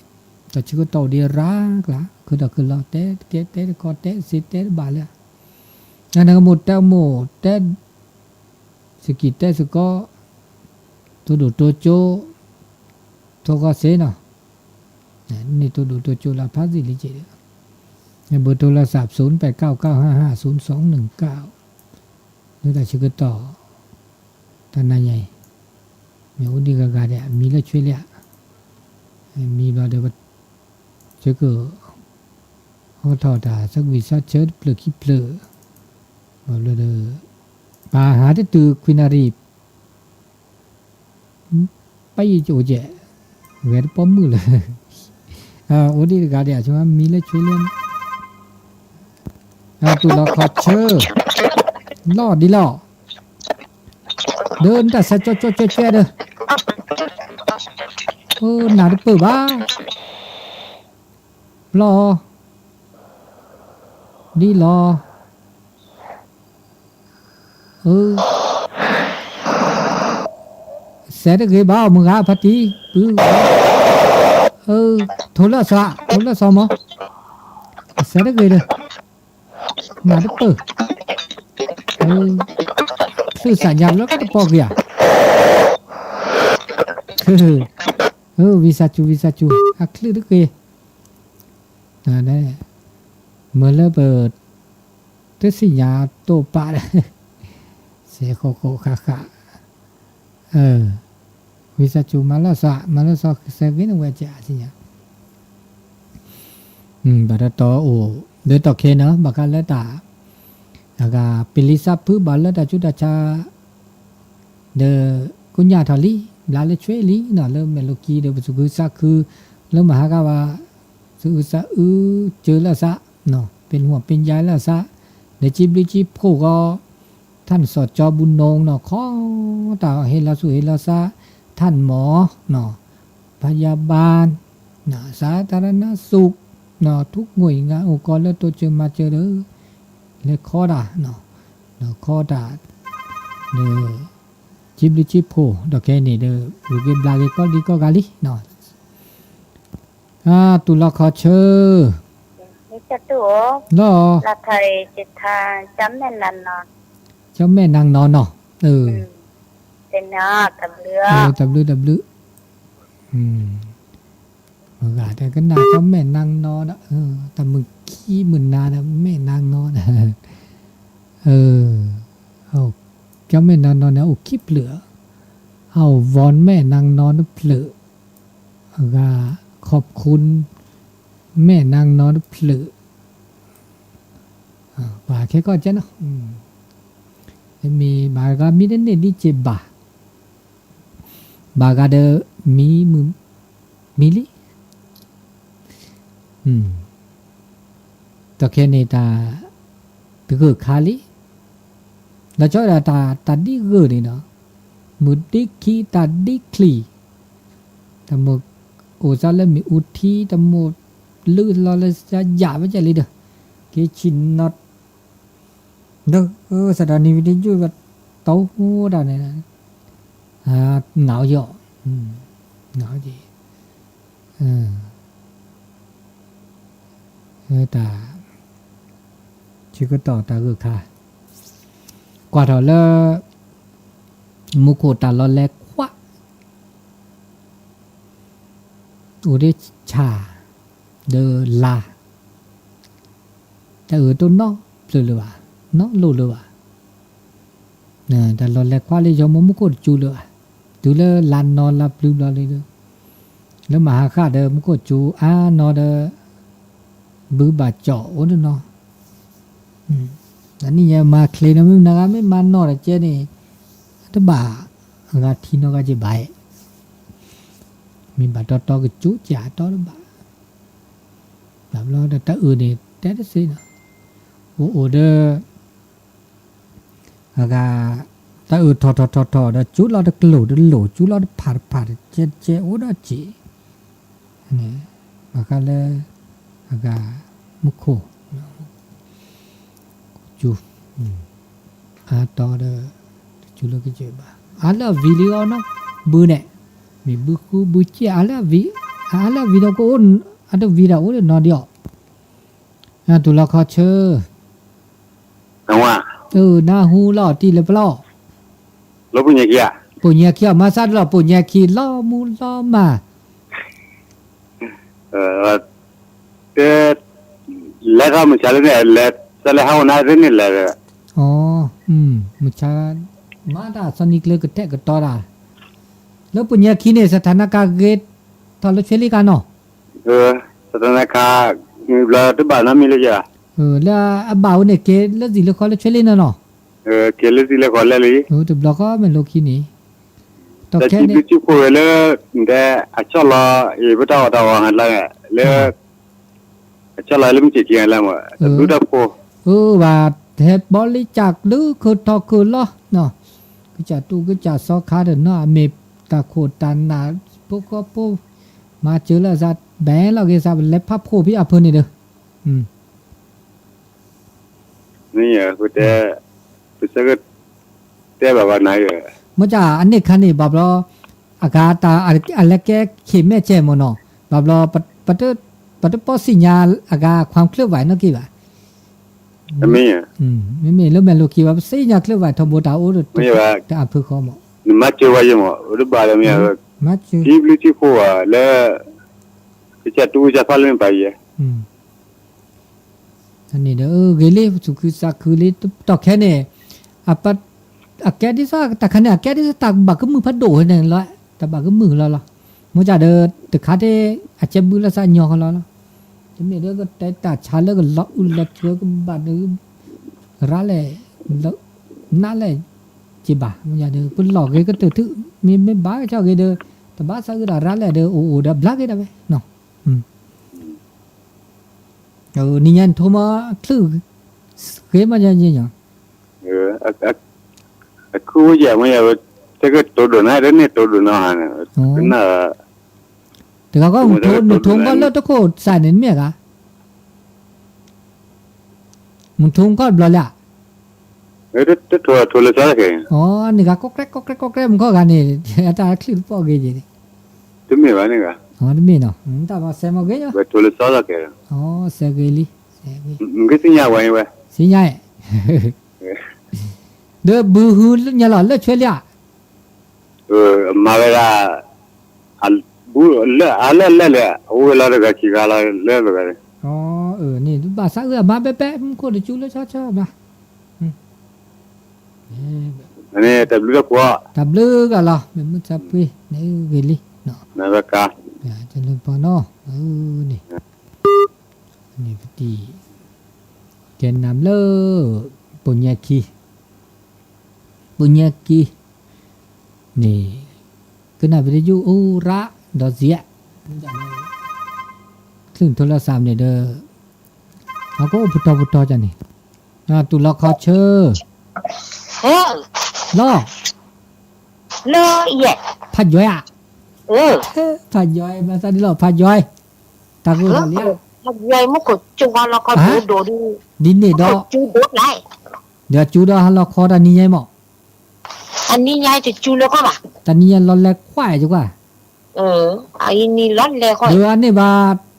တၢ်ဆၢကတီၢ်အိၣ်ဒံးရၤကျါ ခုဒီးခုလီၤ တဲတကဲတဲတခီ တဲစ့တဲတဘၣ်လၢ, နကမိၣ်တဲမိၣ်တဲ စကံးတဲစကီး, တိၢ်ဒိၣ်တိၢ်ကၠိ, ထိၣ်ဃီစ့နီၤ, န့ၣ်တိၢ်ဒိၣ်တိၢ်ကၠိလၢဖးစံၣ်လံက့ၤဒီး, ဘၢၣ်ထိလီၤစၣ် သုန်ပဲးကၠၣ်ကၠၣ်ဟါဟါ သုန်သွင်နုၣ်ကၠၣ်, လၢတၢ်ဆၢကတီၢ် တၢ်နၤညါအံၤ, မ့ၢ်အိၣ်ဒံးဂၤဂၤဒီး မံလၢဆွ့လံဧါ, မံဘျီဒီး ဆၢက ဟီထီၣ်တၢ်ဆၢကွံာ်ဆၢဆၢတဖျၢၣ်ခံဖျၢၣ်, ဘၣ်ဘျီဒီး ပဟးတတုၤခွံနၣ်ရံၣ် ပယံၤကအိၣ်ကဲး, ဂဲၤတပီၢ်မုၢ်လၢာ်, အိၣ်ဒံးတဂၤဒီး အဆိမံလၢဆွ့လံ, တူၢ်လီၤခီဆၢ, လီၢ်ဒ်လီၢ်, ဒီးနတၢ်ဆၢကၠီကၠီကၠီကၠီဒီး, နၢ်တပၢၢ်ဘၣ်, ဘျီ ဒ်လီၤ, စဲးတဂ့ၤဘၣ် မုၢ်ဂၤဖါတံၢ်, ထိလၢစီၤ, ထိလၢစီၤမး, စဲးတဂ့ၤဒီး, နၢ်တပၢၢ်, ချုးစၢ်ညါလၢကတပီၢ်ဂ့ၤဧါ, ဝံသးစူၤ ဝံသးစူၤ အချုးတဂ့ၤ, မ့ၢ်လၢပ တသ့ၣ်ညါတိာ်ပာ်ဒီး, စဲးဃိးဃိးဃာ်ဃာ်, ဝံသးစူၤ မၤလီၤစီၤ မၤလီၤစီၤ စဲးဂ့ၤန့ၣ်ဝဲကဲသ့ၣ်ညါ, ဘၣ်တတီအိၣ် လၢတီၢ်ခဲနီၤ ဘၣ်ဃးလၢတၢ် အဂၤ ပလံၤသးဖုဘၣ်လၢတၢ်ဆူးတၢ်ဆါ ဒီး ကိညၣ်ထီၣ်လံ ဘျါလၢဆွ့လံနီၤ လၢမဲာ်လိာ်ကံဒီး ပသူၣ်ခုသးခု လၢမဟါကဘၣ် သူၣ်အုးသးအုး စၢၤလၢသး ပ့ၤဟူၣ်ပ့ၤယါလၢသး ဒီးစံးဘျုးစံးဖှိၣ်ဃီ ထၣ်စီၤကၠီဘူနိနီၤ ခီတၢ်ဟ့ၣ်လီၤသူၣ်ဟ့ၣ်လီၤသး ထၣ်မီၤ พยาบาล สาธารณสุข ทุกหน่วยงาน အိၣ်ကီးလၢတိစၢၤမၤစၢၤဒီး လဲၤခီတၢ် ခီတၢ် ဒီး စံးဘျုးစံးဖှိၣ် ဒီးခဲအံၤန့ၣ်ဒီး ဂုာ်က့ၤဘျါက့ၤကီၢ်လံၤကီၢ်ဂၤလံနီၤ တူၢ်လီၤခီဆၢ လီၤ ကၠီမဲၣ်နၤနီၤနီၤ တၢ်ဘျုး တၢ်ဘျုး တၢ်ဘျုး, မဂၤတဲကနၣ်ကီမဲာ်နါနီဒီး တၢ်မုၢ်ခံမုၢ်နၤဒီး မဲာ်နါနီဒီး ကီမဲာ်နါနီန့ၣ် အိၣ်ခံဖျၢၣ်, အအိၣ်ဝီမဲာ်နါနီတဖျၢၣ်, အဂၤ ขอบคุณ မဲာ်နါနီတဖျၢၣ်, ပှၤခဲကီၢ်ကဲနီၤ, မ့ၢ်ဘၣ်ဂၤမံတန့ၢ်ဒ်စ့ၢ်ဘၣ်, ဘၣ်ဂၤဒီး မံမုၢ် မံလံ, ဒီးခဲန့ၣ်တၢ် တဂၢၢ်ခါလံ, ဒီးကၠီဒၣ်တၢ်ဒ်ဂၢၢ်န့ၣ်ဒီး မုၢ်ဒ်ခံတၢ်ဒ်ချံ, တၢ်မိၣ်အိၣ်စါလၢမ့ၣ်အူထံ, တၢ်မိၣ်လုၢ်လီၤလၢစါယၣ်ဝဲကဲလံဒီး က့ၤဆံၣ်နီၤ ဒီး စးထီၣ်နံၤဝံၤတယုၢ် တဝီတၢ်န့ၣ် နၢ်အီၤယီၤ, နၢ်အီၤက့ၤ တၢ် ဆၢကတီၢ်တၢ်ဂၢၢ်ခါ, ကွၢ်ထီၣ်လၢ မူခိၣ်တၢ်လီၤလဲၤခွး အိၣ်ဒ်ဆၣ် ဒီးလါ တၢ်အၢၣ်တအိၣ်နီတဖျၢၣ်လၢၤဘၣ်, နီတလိၣ်လၢၤဘၣ်, တၢ်လီၤလဲၤခွးလၢယီၤမိၢ်မူခိၣ်တစူၤလၢၤဘၣ်, တုၤလၢလါနီလါပျုၤဘျီလံဒီး လၢမဟါဃၣ်ဒီး မူခိၣ်စူၤအါနီဒီး ဘုဘၣ်ကၠီၣ်အိၣ်တနီၤ, တနံၣ်ညါမၤချ့နီၤ မ့ၢ်နဂၤမ့ၢ်မၤနီၣ်ဒီးကဲန့ၣ် တဘၣ် အဂၤထံနီၣ်ဂၤက့ဘၣ်, မ့ၢ်ဘၣ်တီတီကစူၤကၠးတီတဘၣ်, ဘၣ်ဘျီဒီးတၢ်အၢၣ်န့ၣ် တဲတသ့နီၤ, အိၣ်အိၣ်ဒီး အဂၤ တၢ်အၢၣ်ထီၣ်ထီၣ်ထီၣ်ထီၣ်ဒီး စူၤလီၤတကလိာ်တလိာ် စူၤလီၤတဖၣ်တဖၣ် တကဲတကဲအိၣ်ဒီးက့ၤ, ဘၣ်ဃးလၢ အဂၤ မူခိၣ် စူၤ အါတီဒီး တစူၤလၢကစၢၢ်ဘၣ် အါလၢအဝံၤလံလီၤနီၤ, ဘုန့ၣ် မ့ၢ်ဘုဃုဘုကၠ့ၣ် အါလၢအဝံၤ, အါလၢအဝံၤဒီးကအိၣ် အတဝံၤဒီးအိၣ်ဒီးနီၤဒံးအီၤ နတူၢ်လီၤခီဆၢ, နၢ်ဟူလီၤတံၢ်လၢပျီ, ပိာ်ညါခံအီၤ မၤစၢ်တလီၤ ပိာ်ညါခံလီၤမူလီၤမၢ်, တဲ လဲၤထီၣ်မုၢ်ဆါလၢန့ၣ် လဲၤ စးလဲၤဟးအိၣ်နၤသ့န့ၣ်လဲၤ, မုၢ်ဆါ မၤတၢ်စီၤနံၤကျၢၤကတဲာ်ကတီၤတၢ်, လၢပိာ်ညါခံန့ၣ် စထၢနကါဂ့ၤထီၣ်လၢဆွ့လ့ကါနီၤ စထၢနကါ ဘျီတဘၣ်နီတမံၤလၢယၤ, လၢအဘၣ်ဝဲန့ၣ် က့ၤလၢစံာ်လၢဃီလၢဆွ့လ့နီၤနီၤ, က့ၤလၢစံာ်လၢဃီလဲၣ်လံ, တဘျီဃီမဲာ်လိခံန့ၣ်, တၢ်ခံဘျုးထံဖိဝဲလၢ တဲ အဆီၣ်လီၤ အံၤပတၢ်အီၣ်တၢ်အီဟးလၢ လၢ အဆီၣ်လီၤလၢမုၢ်စ့ၢ်ကီးလၢမ့ၢ် တဘျုးတၢ်ဖိ, အၢ ဘၣ်ဟဲဘီလံကၢ်ကလုၢ်ခၢၣ်ထီၣ်ခၢၣ်လီၤ, ကစၢ်တူၢ်ကစၢ်စီခါဒီးနီၤ အမ့ၢ်တၢ်ခိၣ်တၢ်နၢ် ဖိဃီဖိ မၤစၢၤလၢအသး ဘဲလီၤက့ၤသး ပလဲၤဖးဖှိၣ်ဖဲအဖၢန့ၣ်ဒီး မ့ၢ်ယဲ ပတဲ ပစဲက တဲဘၣ်ဘၣ်နၤယဲ, မ့ၢ်ကၢ်အန့ၣ်ခါန့ၣ် ဘၣ်ဘျီ အဂၤတၢ်အလဲၤကဲခ့ၣ်မဲာ်ကဲမ့ၢ်နီၤ, ဘၣ်ဘျီ ပတပီၢ်သ့ၣ်ညါအဂၤ ความเคลื่อนไหวနီၢ်က့ဘၣ်, မ့မ့ၢ်လၢမဲာ်လိာ်ခံဘၣ် ပသ့ၣ်ညါ เคลื่อนไหว ထီဘိတၢ်အိၣ်ဒီး တၢ်အဖုဃီမး, နမၤစၢၤဝဲယဲမး တဘၣ်လၢမ့ၢ် ထံဘျုးထံဖိဧါ လၢ ကစၢ်တူၢ်ကစၢ်ဖးလၢမ့ၢ်ပာ်ယဲ န့ၣ်ဒီး ဂ့ၤလံ သူၣ်ခုသးခုလံ တီၢ်ခဲန့ၣ် အကဲဒ်သိး တၢ်ခါန့ၣ် အကဲဒ်သိး တၢ်ဘၣ်ကမုာ်ဖးဒိၣ်ဝဲန့ၣ်လီၤ, တၢ်ဘၣ်ကမုာ်လီၤလီၤ, မ့ၢ်ကၢ်ဒီး တခါတ့ၢ် အကဲဘုလၢသးညီဃီလီၤလီၤ, တမ့ၢ်ဒီးကတဲတၢ်ဆါလၢကလီၤအုးလီၤထွဲကဘၣ်ဒီး ရၤလဲၣ် နးလဲၣ် က့ဘၣ် မ့ၢ်ကၢ်ဒီး ပလီၢ်ဂ့ၤကတၢၢ်ထုး မ့ၢ်မ့ၢ်ဘၣ်ကဆီဂ့ၤဒီး တဘၣ်သးအုးဒီးရၤလဲၣ်ဒီး အိၣ်အိၣ်ဒီးဘျါက့ၤဒၣ်ဝဲ နံၤညါနထိမီၤချုး ဂ့ၤမးယဲၢ်ညါ, အခုဝဲယဲၢ်မ့ၢ်ယဲၢ်ဝဲ တကတိၤဒိၣ်နၤ တန့ၢ်တိၤဒိၣ်နီၤဟါန့ၣ် ကနၣ် တဂၤကီၢ် နထိကီၢ်လၢတခိၣ်စးန့ၣ်မ့ၢ်ဂၤ မုၢ်ထိကီၢ်တဘျီလၢ်, တထိးထိးလၢစီတက့ၢ်, အန့ၣ်ဂၤကီၢ်ကြဲကီၢ်ကြဲကီၢ်ကြဲမုၢ်ခီၣ်ဂၤန့ၣ် အတၢ်ချံၣ်တပီၢ်ဂ့ၤက့ၤန့ၣ်, တမ့ၢ်ဘၣ်န့ၣ်ဂၤ, တမ့ၢ်နီၤ တၢ်မၤစဲမီၤဂ့ၤညါ, ထိးလၢစီတက့ၢ်, စဲဂ့ၤလံ, မ့ၢ်ကသ့ၣ်ညါဝဲဝဲ, သ့ၣ်ညါ, ဒီးဘုဟုညါလီၤလၢဆွဲလံဧါ, မၤဝဲဒၣ်, အလၢအလၢလဲၣ်လဲၣ် အအိၣ်ဝဲလီၤတဂၤခံဂၤလီၤလၢတဂၤ, န့ၣ်ဘၣ်ဆၣ်အၢအမါပဲပဲ မူခိၣ်တကၠူလၢဆီဆီဘၣ်, တၢ်ဘျုးတၢ်ဖှိၣ်, တၢ်ဘျုးဂၤလီၤ မ့ၢ်မုၢ်ဆါဖှံန့ၣ်ဂ့ၤလံ, တလၢပနီၣ်, န့ၣ်, န့ၣ်ပတံၢ်, ကဲနၤလၢ, ပိာ်ညါခံ ပိာ်ညါက့ၤ, န့ၣ်, ကနၣ်ပတယုၢ်အိၣ်ရၣ်ဒီးစံး, ချုးထိလီၤစၢ်န့ၣ်ဒီး, အကအိၣ်ပတီၢ်ပတီၢ်န့ၣ်, တူၢ်လီၤခီဆၢ, လီၤ, ဖးယွဲဧါ, ဖးယွဲ မၤသးဒ်လီၤ ဖးယွဲ, တၢ်ဂိၢ်ဒီးလံဧါ, ဒ်န့ၣ်ဒီး, ဒီးကၠူဒီးဟါလီၤခီတၢ်နံၤညါအံၤမး, တၢ်နံၤညါအံၤတကၠူလၢၤကီးဘၣ်, တၢ်နံၤညါလီၤလဲၤခွါအံၤကွၢ်, လီၤလဲၤ,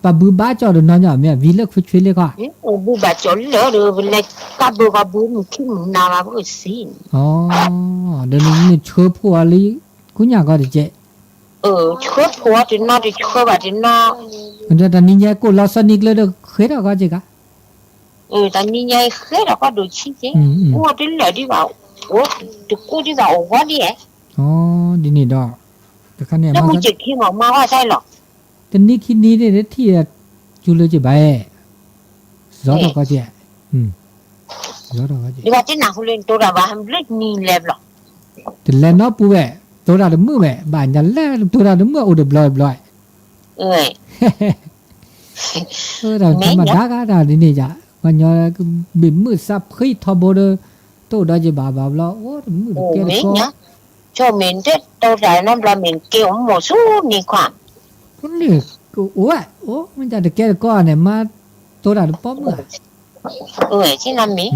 ပဘုဘါကၠီဒီးနီၢ်ညီမ့ၢ် ဝံၤလၢခွံဆွ့လ့ခီ, ဘုဘၣ်ကၠီလၢဒီး ပလဲၤကဘုကဘုမုၢ်ခံမုၢ်နၤဘၣ်ပကစံး, ဒီးနဆှၢဖိအီၤလံ, ကူညၣ်ကီတကဲး, ဆှၢဖိအီၤတနီၤတဆှၢဘၣ်တနီၤ, ဒီးတၢ်နံၤညါကိၣ်လီၤဆီနံၤကျၢဒီးဃဲထီၣ်ကီက့ၤကါ တၢ်နံၤညါအံၤဃဲထီၣ်ကီဒိၣ်ဆံးက့, အိၣ်တလၢာ်ဒံးဘၣ်, အိၣ်တကူဒံးဘၣ်အိၣ်ဂီၢ်ဒံးဧါ, ဒ်န့ၣ်ဒီး, တခါန့ၣ်, မုၢ်စ့ၢ်ခံမးမၤဝဲဒ်လီၤ, တနံၤခံနံၤန့ၣ်ထံၣ်, ကၠူလၢက့ၤဘၣ်, စီၤထီၣ်ကီက့ၤ, စီၤထီၣ်ကီက့ၤ, တနၢ်ဟူလၢနတိၤတၢ်ဘၣ်ဟးဘျုးနံၤလဲၤဘျီ, တလဲၤနီပူၤဝဲ, တိၤတၢ်တမုာ်ဝဲ ဘၣ်ညါလဲၤတိၤတၢ်တမုာ်အိၣ်တဘျီတဘျီ တၢ်မၤဒါဂၤတၢ်ဒ်န့ၣ်ယါ, ပှၤညီ, ဘ့ၣ်မုၢ်စးဖှံထီဘိဒီး, တအိၣ်ဒီးယဘၣ်ဘၣ်ဘျီ အိၣ်တမုာ်တကဲတကီ, ဆိမ့ၢ်တတိၤတၢ်နီတဘျီမ့ၢ်ကဲအိၣ်မိၢ်ဆူန့ၣ်ခွါ, န့ၣ်, အိၣ်ဝဲ, အိၣ်မ့ၢ်တၢ်တကဲတကီန့ၣ် မၤတိၤတၢ်တပိာ်မုၣ်ဧါ မ့ၢ်,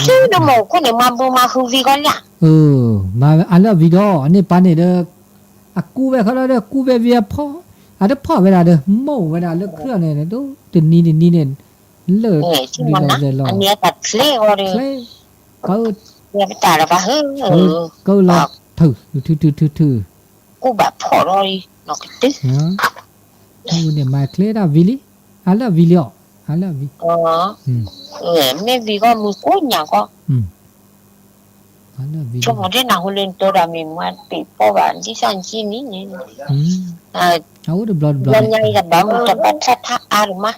ဆူနမိၢ်ခိၣ်န့ၣ် မၤဘုမၤဟုဝံၤကီလံ, မၤအါလၢအဝံၤဒီး အန့ၣ်ပၢ်န့ၣ်ဒီး, အကူဝဲခီဒီး ကူဝဲဝံၤအဖီ, အတဖီၣ်ဝဲဒၣ်ဒီး မိၢ်ဝဲဒၣ်လၢခုၣ်န့ၣ် တနံၤတနံၤန့ၣ်, လၢ, လီၤ, က, ကလီၤထုး, ထုးထုးထုးထုး, ကူဘၣ်ဖီၣ်ထီၣ်, န့ၣ်မၤချ့ဒၣ်ဝံၤလံ, အါလၢအဝံၤလံအီၤ, အါလၢအဝံၤ, မ့ၢ်ဝံၤကီၢ်မုၢ်ကိးညၣ်ကီၢ်, ဆိကမိၣ်ဒ်နၢ်ဟူလၢနတိၤတၢ်မ့ၢ်မၤတပ့ၤပီဘၣ် ဒ်ဆၣ်ကံနံၣ်န့ၣ်, အအိၣ်တဘျီတဘျီ, ညါအံၤတဘၣ်မုၢ်တဘၣ်ထါထါအါတမး,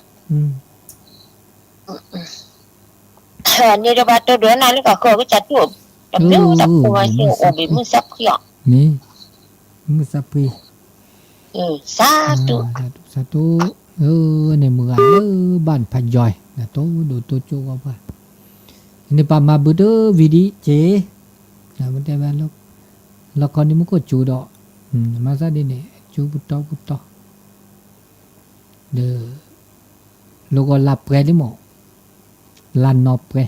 န့ၣ်တဘၣ်တိၢ်ဒွဲၣ်နၤလၢကဃၢၤကစၢ်တိၢ်, တဘျုးတၢ်ဖိမၤစၢၤအိၣ်ဘ့ၣ်မုၢ်စးဖှံအီၤ, မ့ၢ်, မုၢ်စးဖှံ စးတူ, စးတူ, န့ၣ်မုၢ်ဂၤလၢဘၣ်ဖးယွၤ, နတိဒိၣ်တိကၠိဝဲပှၤ, န့ၣ်ပာ်မၤဘုတဝံၤဒံးက့ၤ, တဲဝဲ, လီခီန့ၣ်မူခိၣ်စူၤဒီး, မၤသးဒ်န့ၣ် စူၤပတီၢ်ပတီၢ်, ဒီး, လီၤဂီၤလၢပှဲၤလံမး, လၢနီၢ်ပှဲၤ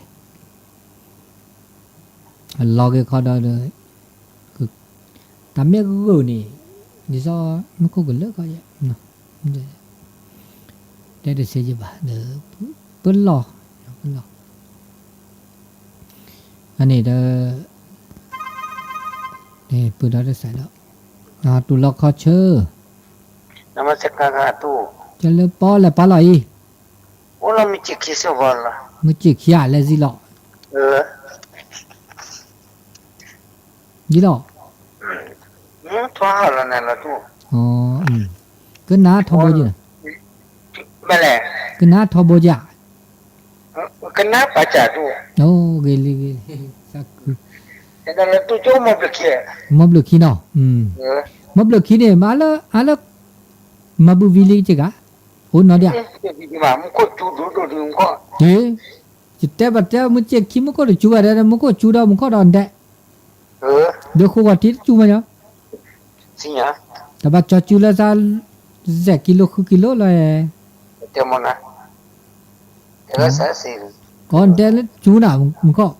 အလီၤဂ့ၤခီဒီး, တၢ်မ့ၢ်ဂုာ်န့ၣ်, ဒ်သိးမူခိၣ်ကလၢာ်ခီယဲ, တဲတသ့ယဘၣ်ဒီး, ပလီၢ်, ပလီၢ်, အန့ၣ်ဒီး, ပဒီးတစးဒီး, တူၢ်လီၤခီဆၢ, တလၢပီလဲၤပာ်လီၤအံၤ, မုၢ်စ့ၢ်ခံဧါလဲၤစံလီၤ, ယံလီၤ, ကနၣ်ထီဘိယဲ, ကနၣ်ထီဘိယဲ, ဂ့ၤလံဂ့ၤလံ, မီဘျုးခံနီၤ, မီဘျုးခံန့ၣ် မ့ၢ်လၢ, အါလၢ, မၤဘုဝံၤလံက့ၤဂၤ, အိၣ်နီၤဒၣ်, ယတဲဘၣ်တဲမုၢ်စ့ၢ်ခံမူခိၣ်တစူၤဘၣ်ဒီး မူခိၣ်စူၤဒီးမူခိၣ်ဒီးဒဲး, ဒီးဃိဂီၤတံၢ်တစူၤမးညီ, တဘၣ်ကၠီစူၤလၢသး, စဲးကံလိဃုကံလိလီၤ, ကီၢ်ဒဲးလၢစူၤနၤမူခိၣ်,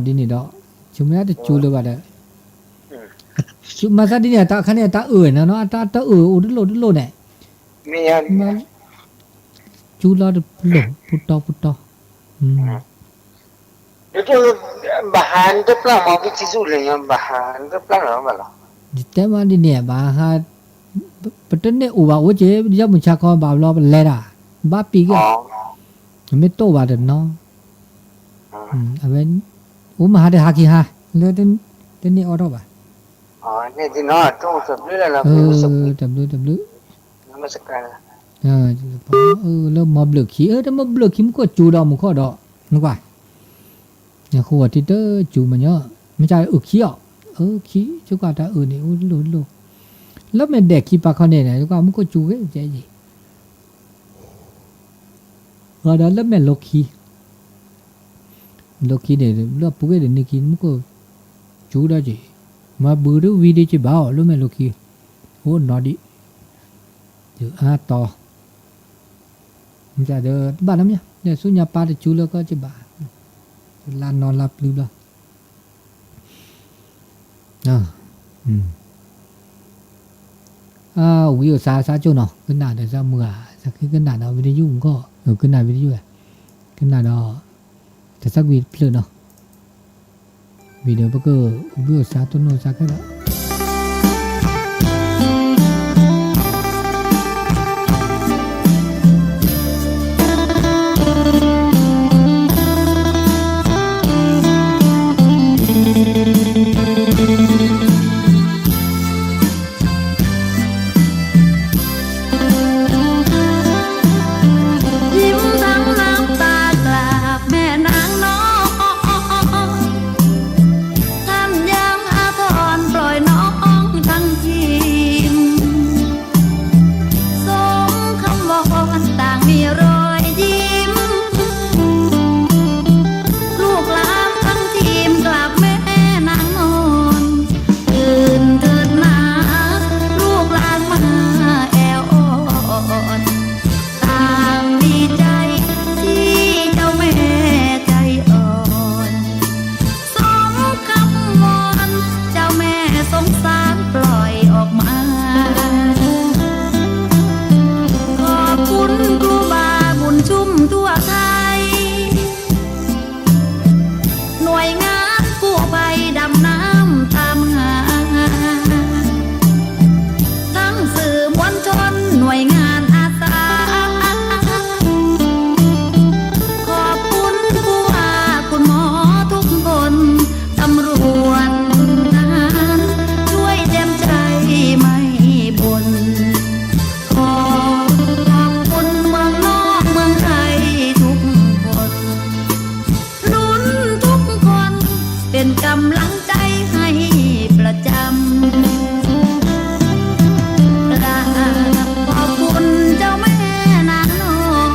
ဒ်န့ၣ်ဒီး, ဆိမိၣ်တစူၤလၢၤဘၣ်ဒီး, မၤသးဒ်န့ၣ် တၢ်အခါန့ၣ် တၢ်အၢၣ်နီၤနီၤ တၢ်အၢၣ်အိၣ်တလိၣ်တလိၣ်န့ၣ်, မ့ၢ် ကၠူလီၤတပျိၢ် ပူတီပူတီ, ဘၣ်ဟးတပျၢ်မး ကထံၣ်ဆူၣ်လဲၣ်ညီ ဘၣ်ဟးတပျၢ်လီၤဘၣ်လီၤ, ယတဲမးဒ်န့ၣ် ဘၣ်ဟး, ပတန့ၢ်အိၣ်ဘၣ်အိၣ်က့ၤ ပယီမုၢ်ဆါခီဘၣ်ဘျီပလဲၤတၢ်, ဘၣ်ပံာ်က့ၤ, မ့ၢ်တအိၣ်ဘၣ်တနီၤ, အဝဲ, အိၣ်မဟါတဟါခံဟါ, လၢ, တန့ၢ်အီၣ်ထီၣ်ဘၣ် တဘျုးတဘျုး, လၢမီဘျၢၣ်ခံ, တမီဘျၢၣ်ခံ မူခိၣ်ကၠူဒီးမူခိၣ်ဒီး, နကွၢ်, ဃိဝဲတံၤတကၠူမညီ, မ့ၢ်ကအုၣ်ခံအီၤ, အုၣ်ခံ, ဆိကွၢ်တၢ်အုၣ်န့ၣ်အိၣ်လိၣ်လိၣ်, လၢမဲာ်ဒဲးခံပာ်ခီန့ၣ် ကွၢ်မူခိၣ်ကၠူဂ့ၤကဲယံၤ, ဒီးလၢမဲာ်လိခံ လိခံန့ၣ် လၢအပူၤကွံာ်တနံၤခံ မူခိၣ်ကၠူဒီးက့ၤ, မၤဘုးတဝံၤဒံးက့ၤဘၣ်အီၤ လၢမဲာ်လိခံ, အိၣ်နီၤဒံး, ယအါတီၤ, ဒီးတဘၣ်နီတမံၤ, ဆူညါပၢ်တကၠူလၢကီၢ်က့ၤဘၣ်, လါနီၤလါပျုၤဘျီ ဝံၤအိၣ်စါစါကၠိၣ်နီၤ ကနၣ်ဒီးစါမုၢ်ဂၤ စါခ့ကနၣ်ဒီး video ဂီၢ် ကနၣ် video ကနၣ်ဒီး တၢ်သးကွံတဖျၢၣ်နီၤ video ပကဝံၤအိၣ်စါတိၢ်နီၣ်စါခဲလၢာ် ยิ้มทั้งน้ำตากราบแม่นางนอน ท่านยังอาทรปล่อยน้องทั้งทีม สมคำวอนต่างมีรอยยิ้ม ลูกหลานทั้งทีมกราบแม่นางนอน ตื่นเถิดนา ลูกหลานมาแอวอ่อน ต่างดีใจที่เจ้าแม่ใจอ่อน สมคำวอนเจ้าแม่สงสารปล่อยออกมา ขอบคุณครูบาบุญชุ่มทั่วไทย หน่วยงานกู้ภัยดำน้ำตามหา ทั้งสื่อมวลชนหน่วยงานอาสา ขอบคุณผู้ว่าคุณหมอทุกคน ตำรวจทหารช่วยเต็มใจไม่บ่น ขอขอบคุณเมืองนอกเมืองไทยทุกคน หนุนทุกคนเป็นกำลังใจให้ประจำ กราบขอบคุณเจ้าแม่นางนอน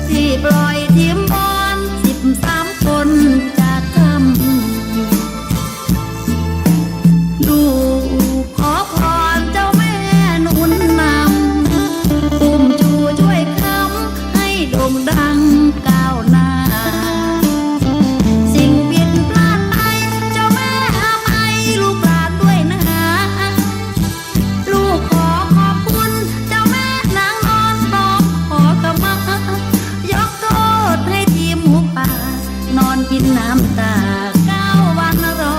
ที่ปล่อยทีมบอลสิบสามคนจากถ้ำ ลูกขอพรเจ้าแม่หนุนนำ อุ้มชูช่วยค้ำให้โด่งดังก้าวหน้า สิ่งผิดพลาดไปเจ้าแม่อภัยลูกหลานด้วยนะ ลูกขอขอบคุณเจ้าแม่นางนอนพร้อมขอขมา ยกโทษให้ทีมหมูป่า นอนกินน้ำตาเก้าวันรอ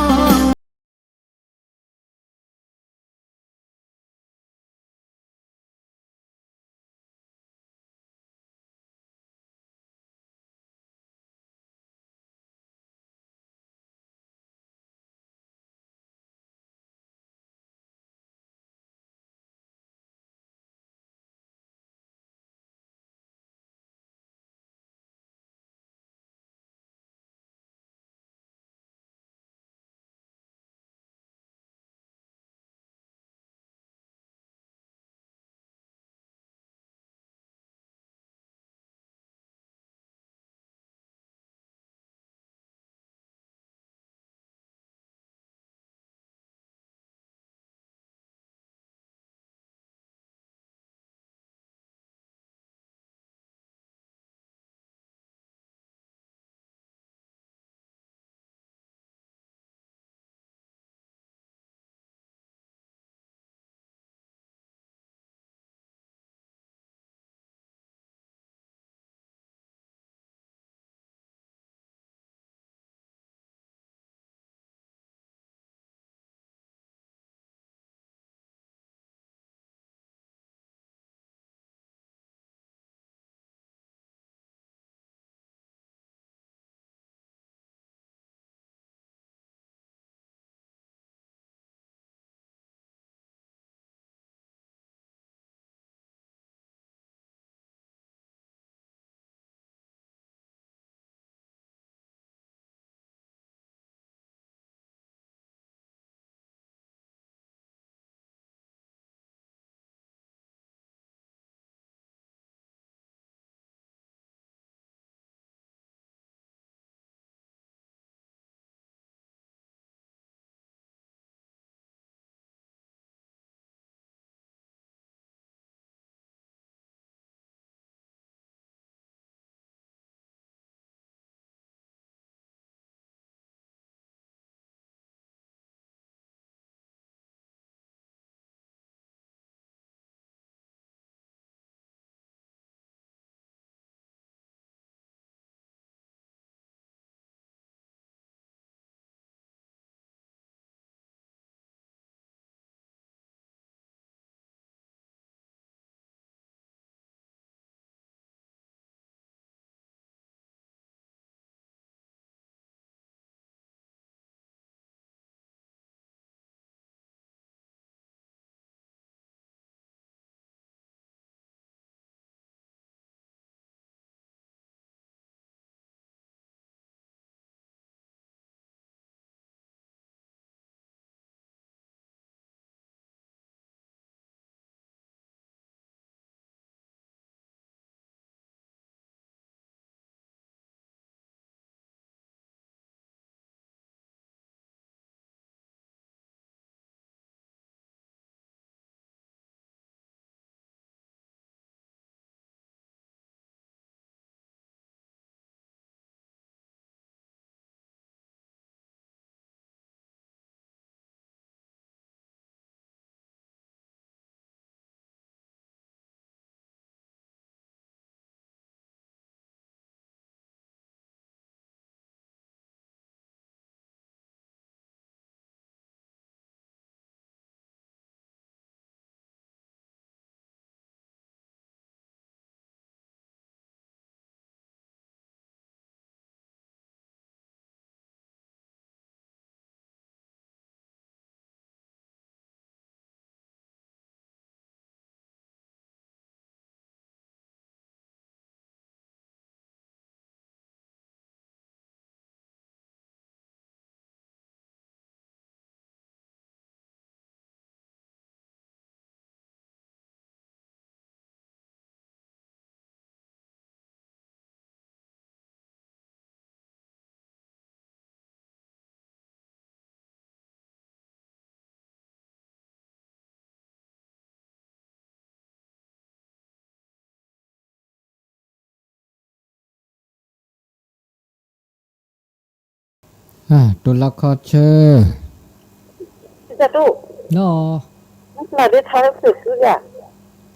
တိၤလီခီဆၢ, လီၤ,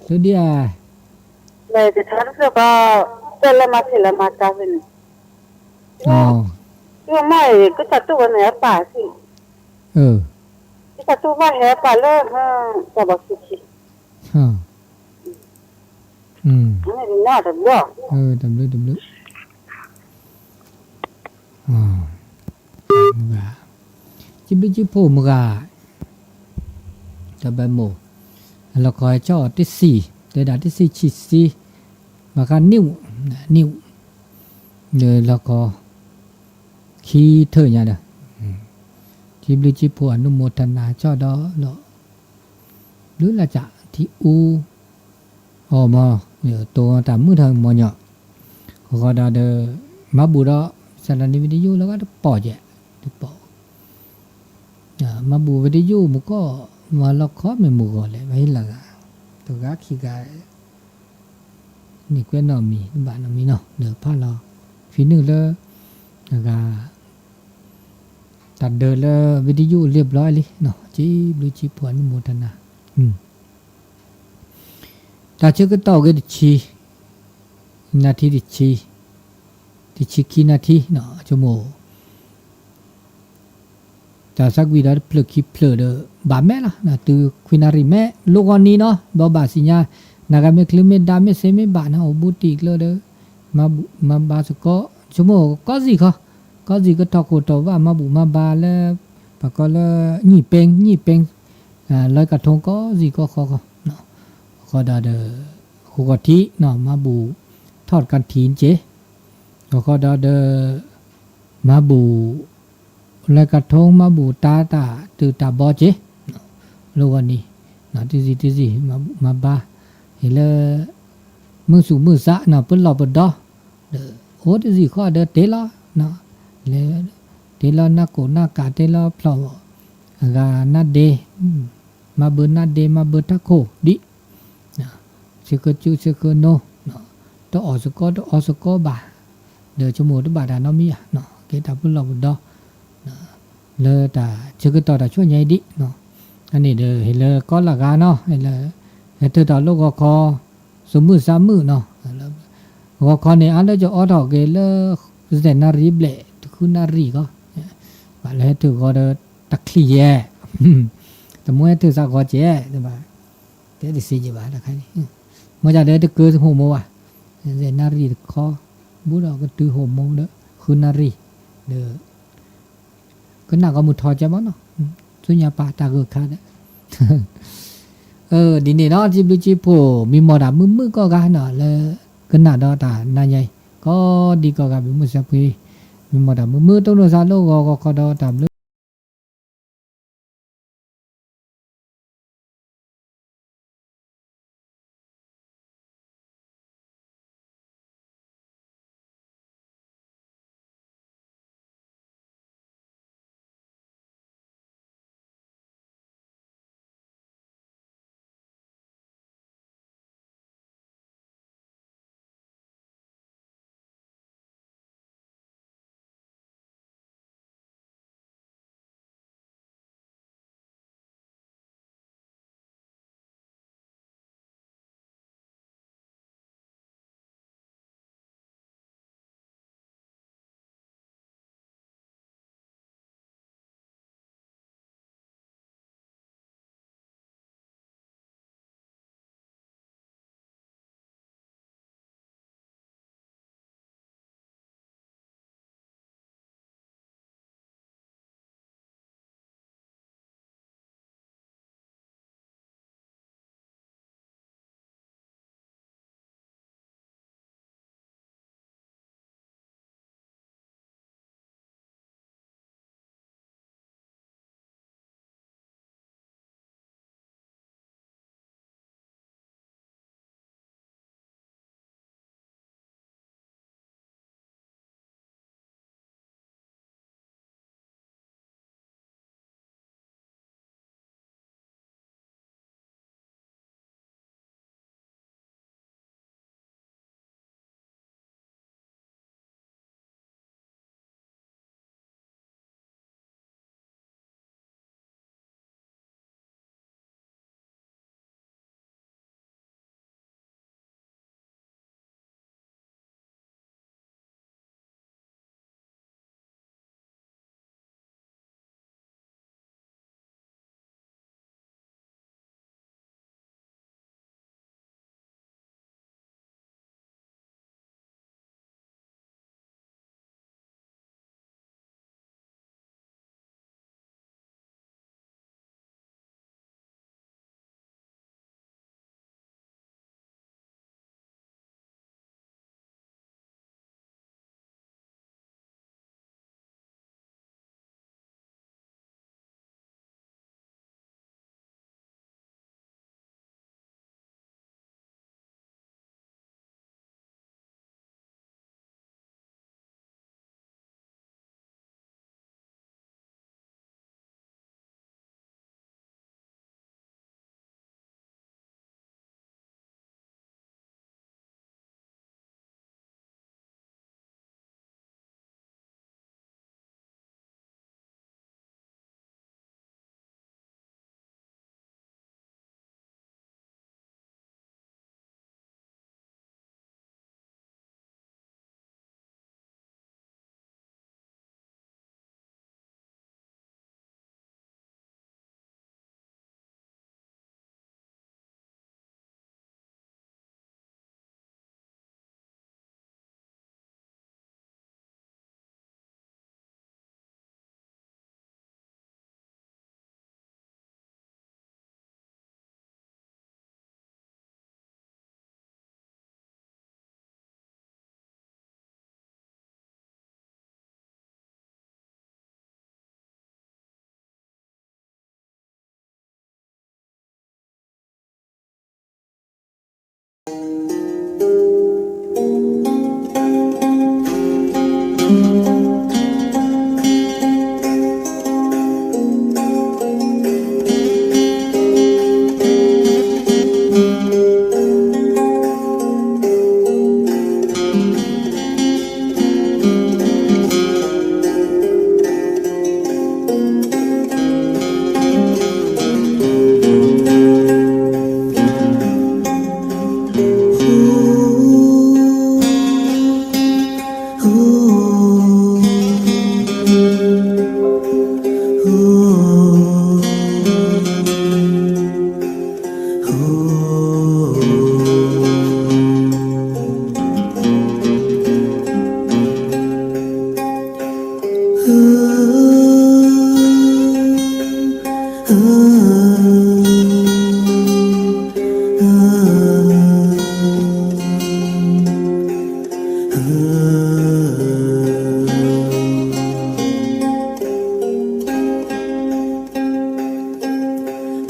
သုဒံးဧါ, လၢမၤဖံးလၢမၤကါဖဲန့ၣ်, မ့ၢ်ကစၢ်တူၢ်ဝဲန့ၣ်အပၢ်, ကစၢ်တူၢ်ဘၣ်ဟဲပၢ်လၢ တၢ်ဘီဆူခံ, တဘျုးတဘျုး, တဘျုးတဘျုး, စံးဘျုးစံးဖှိၣ်မုၢ်ဂၤ, တဘဲမိၢ်, အလီၢ်ခီဟဲဆီၣ်အီၤတဆံ, တဲဒၣ်တဆံဆံဆံ, ဘၣ်ဃးနံၣ်, နံၣ်, လၢလီၢ်ခီ, ခံထၢၣ်ညါဒီး, စံးဘျုးစံးဖှိၣ်အနုမောทนา ဟဲဆီၣ်ဒီးလီၤ, ဘျုးလၢ်စးထံအူ, အီမီ, တိၤတၢ်မုၢ်ထီၣ်မီၤညီ, ဃီဃီဒီးဒီး, မၤဘူၣ်ဒီး, စးထီၣ်န့ၣ် video လၢဂၤတပီၢ်ကဲ, တပီၢ်, မၤဘူၣ် video မူကီၢ်, မၤလီၢ်ခီမ့ၢ်မုၢ်ဂီၤလဲၣ် မၤဟ့ၣ်လၢဂၤ, တဂၤခံဂၤ, န့ၣ်ကွဲးနီၣ်မံၤ တဘၣ်နီတမံၤနီၤ ဒီးဖးလီၤ, ဖံနုာ်လၢ, အဂၤ တၢ်ဒၢးလၢ video လံဘျီလံ, စံးဘျုးစံးဖှိၣ်အနုမောทนา, တၢ်ဆၢကတီၢ်အိၣ်က့ၤတဆံ, နၣ်ထံတဆံ, တဆံခံနၣ်ထံ, ဆိကမိၣ် တၢ်သးကွံာ်ဒီးတဖျၢၣ်ခံဖျၢၣ်ဒီး ဘၣ်မဲာ်လီၤ, တုၤခွံနၣ်ရံၣ်မဲာ် လိၣ်ဂီၤနံၤနီၤ ဘီဘၣ်စံးညါ, နၤဂၤမ့ၢ်ချုးမ့ၢ်ဒါမ့ၢ်စ့မ့ၢ်ဘၣ်န့ၣ် အိၣ်ဘူးတံၢ်ကျၢၤဒီး, မၤဘူၣ်မၤဘါစ့ၢ်ကီး, ဆိကမိၣ်ကီၢ်စံၣ်ခီ, ကီၢ်စံၣ်ကထီၣ်ခိၣ်တီၢ်ဘၣ်မၤဘူၣ်မၤဘါလၢ, ပှၤကိးလၢ, ညံၣ်ပဲ, ညံၣ်ပဲ, လၢကထိကီၢ်စံၣ်ကီၢ်ဃီဃီ, ဃီဒီးဒီး, ဃိးဂီၤထံး, မၤဘူၣ်, ထီၣ်တကထံၣ်က့ၤ, ဃီဃီဒီးဒီး, မၤဘူၣ် လၢကထိမၤဘူၣ်တၢ်တၢ်တုၤတၢ်ဘီက့ၤ, လိၣ်ဂီၤနံၤ, တံၢ်စံၣ်တံၢ်စံၣ်, မၤဘါ, ဟ့ၣ်လၢ, မုၢ်သူၣ်မုၢ်သးနီၤ ပလီၢ်ပဒီ, ဒီးအိၣ်တံၢ်စံၣ်ဃီဒီးတ့လီၤ, လၢ, တ့လီၤနၢ်ကိၣ်နၢ်ကးတ့လီၤဖျီၣ်, အဂၤနၢ်ဒ့, မၤဘၢနၢ်ဒ့မၤဘၢတၢ်ခိၣ်ဒံး ဆ့ဃၢၤစုဆ့ဃၢၤနိ, တအီၣ်စ့ၢ်ကီးတအီစ့ၢ်ကီးဘၣ်, ဒီးဆိကမိၣ်တဘၣ်တၢ်နီတမံၤဧါ, ကဲတၢ်ပလီၢ်ပဒီ, လၢတၢ်ဆၢကတီၢ်တၢ်ဆူညါအံၤဒံး, အန့ၣ်ဒီးဟ့ၣ်လၢကီလၢ်ဂၤနီၤ, ဟဲလၢ, ဟဲထၢၣ်တၢ်လိၣ်ဂီၤခီ, သူၣ်မုာ်သးမုာ်နီၤ, ဂီၤခီန့ၣ် အါလၢကအိးထီၣ်က့ၤလၢ, စဲးနၣ်ရံၣ်ဘျဲၣ် တဃုနၣ်ရံၣ်ဂီၢ်, ဘၣ်လၢဟဲထၢၣ်ဂီၤဒီးတၢ်ချံယဲၢ် တမ့ၢ်ဟဲထၢၣ်သးဂီၤကဲ, တဘၣ်, တဲတစ့ယဲၢ်ဘၣ်တခါန့ၣ်, မ့ၢ်ဒၣ်ဒီးတကၢဟိၣ်မိၢ်ဘၣ်, နၣ်ရံၣ်တခီ, ဘူးဒီးကတုၤဟိၣ်မိၢ်ဒီး ဃုနၣ်ရံၣ်, ဒီး, ကနၣ်ကီမုၢ်ထီၣ်ကဲဘၣ်နီၤ, ဆူညါပာ်တၢ်ဂိၢ်ခါဒီး ဒ်န့ၣ်နီၤ စံးဘျုးစံးဖှိၣ် မံမီၢ်တၢ်မုာ်မုာ်ကိးဂၤနီၤ လၢကနၣ်ဒီးတၢ်နါညါအံၤ ကိးဒံကိးဂၤ ဘၣ်မုၢ်စၢဖှံ, မံမီၢ်တၢ်မုာ်မုာ် တိၢ်နီၣ်သးလိၣ်ဂီၤဂီၤခီဒီးတၢ်ဘျုး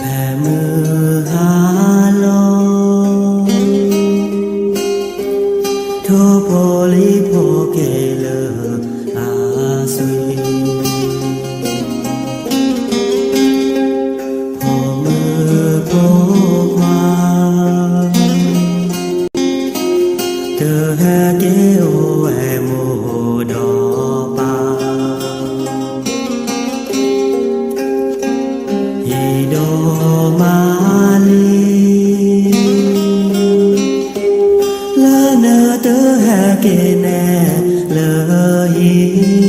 ဖဲမုၢ်ဟါလီၤ ဖဲမုၢ်ဟါလီၤ ထိၣ်ဖိလံၤဖိက့ၤလၢအဆံး ဖိမုၣ်ဖိခွါ တဟဲက့ၤအိၣ်ဝဲမိၢ်ဒီးပၢ် ယံၤဒိၣ်မးလံ လၢနတဟဲက့ၤနဲၣ်လၢဟံၣ်